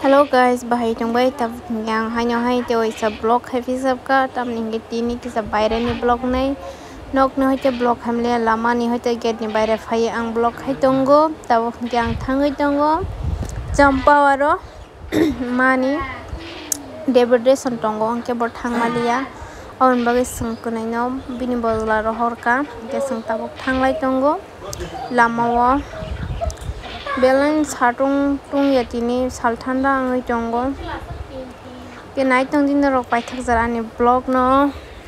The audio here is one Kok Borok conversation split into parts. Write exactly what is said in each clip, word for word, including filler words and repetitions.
Hello guys, bahai tongbai tabuk hwnkhe ang haino hai tei waisa vlog khai phisapkha, tamni hwnkhe tini kisa baireni vlog nai. Nokni hoite vlog hamle, lamani hoite gate ni baire phaiwi ang vlog khai tongo. Tabuk hwnkhe ang thangwi tongo Champawaro mani debor deson tongo, hwnkhe bo thangmaliya. Aboni bagwi chwng kwnaino bini bojla rohorkha, hwnkhe chwng tabuk thanglai tongo. Lamao belai satung tungya, tini sal thanda wngwi tongo. Hwnkhe nai tongdi norok paithak jora ani vlog no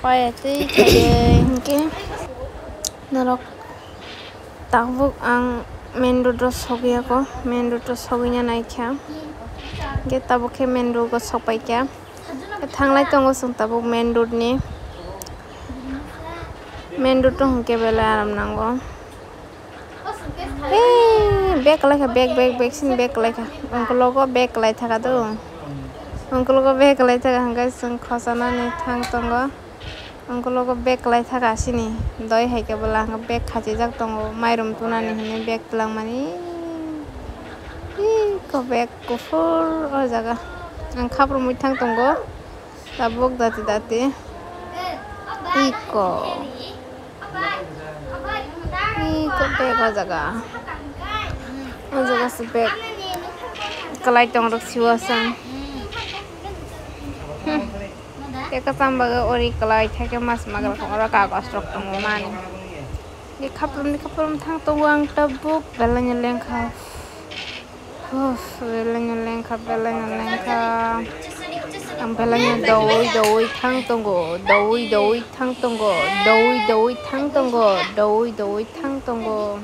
paya twi khaye hwnkhe norok tabuk ang main road o sogwi ya kho, main road o sogwi na naikha. Hwnkhe tabuk khe main road o sokpaikha. Thanglai tongo chwng tabuk main road ni. Main road o hwnkhe belai aram nango. Hey, bag kwlaikha, bag, bag, bag sini bag kwlaikha. Ungkologo bag kwlaithaka do. Ungkologo bag kwlaithaka hwnkhe chwng khochanani thang tongo. Ungkologo bag kwlaithaka sini. Doi hai khe bwla hwnkhe bag khachijak tongo. Mairum tunani hinwi bag twlangmani. Iko bag kuphur o jaga. Ang khaprumwi thang tongo. Tabuk dati dati. Iko. Iko bag o jaga. O jaga se bag. Kwlai tong rok siwo sang. Hmm. Tei kwcham bagwi ori kwlai thai khe mas magra kong oro kagos rok tongo mani. Ni khaprum ni khaprum thang tongo ang tabuk belai ni lengkha. Uff, belai no lengkha, belai no lengkha. Ang belai no doui doui thang tongo, doui doui thang tongo, doui doui thang tongo, doui doui thang tongo.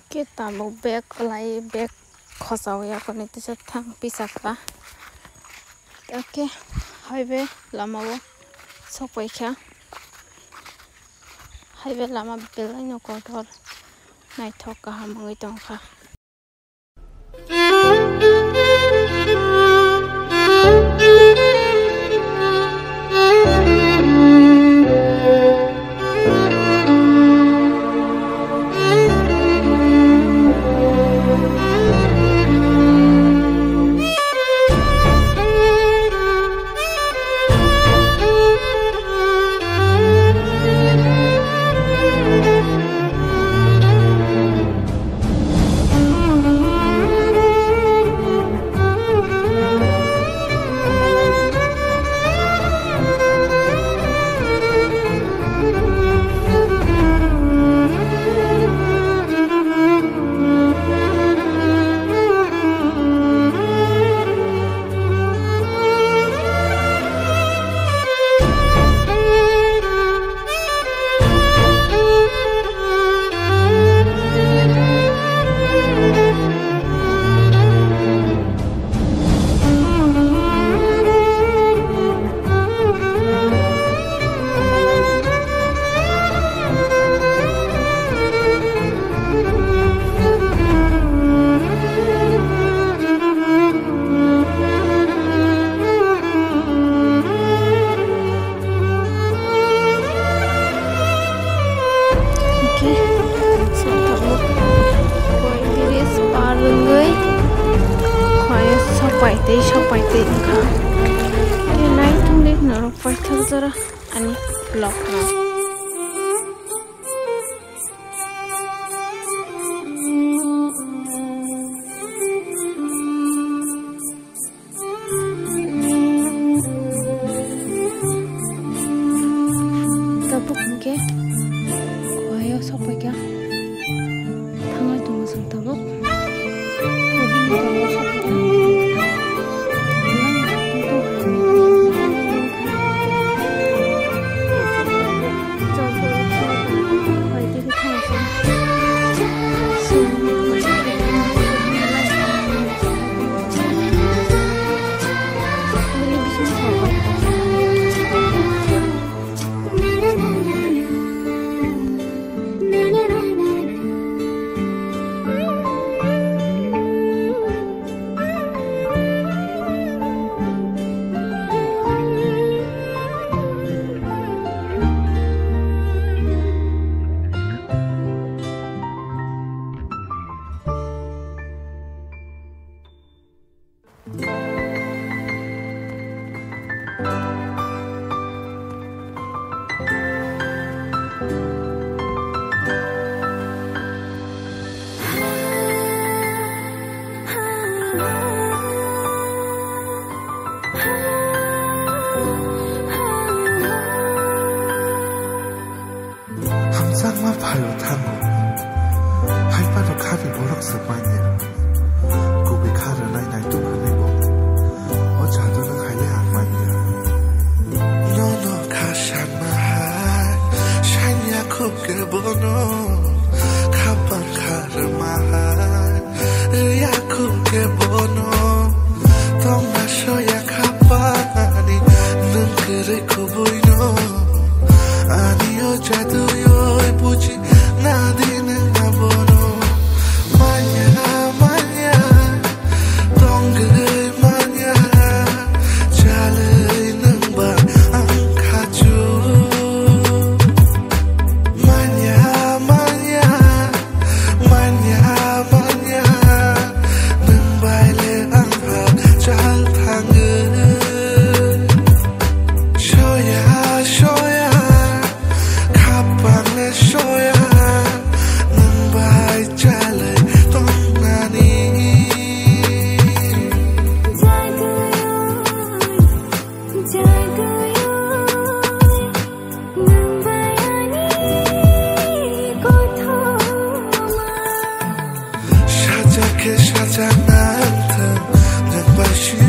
Khe tabuk bag kwlai, bag khochao ya koni tisa thang pisaka. Oke, highway lama o sokpai kha. Highway lama belai no kotor, naithok kaham wngwi tongkha. Hwnkhe songthago koi bridge par wngwi khoyo sokpai tei sokpai tei wngkha. Khe nai tongdi norok paithak jora ani vlog no. Tabuk hwnkhe khoyo sokpaikha, thangwi tongo chwng tabuk. Hamjakma phaio thango. Hai phano khani borok se manya. Kubui kha rwnai naituk hwnwi bo. O jadu nwng hai le ang manya. Nono kha sanma hai, sanya khub khe bono. Khapang kha rwma hai, rwya khub khe bono. Tongna soya khapang ani, nwng kwrwi kubui no. Ani o jadu yoi buji nadi nwng abono. Manya, manya, tongwi manya, chalwi nwng ba ang khachu. Manya, manya, manya, manya, nwng bai le ang ha chal thangwi. Soya, soya, khapang le soya, nwng bai chalwi tongnani. Jagwi, jagwi, nwng bai ani kothoma. Sajak khe sajak nang thang, nwng bai simi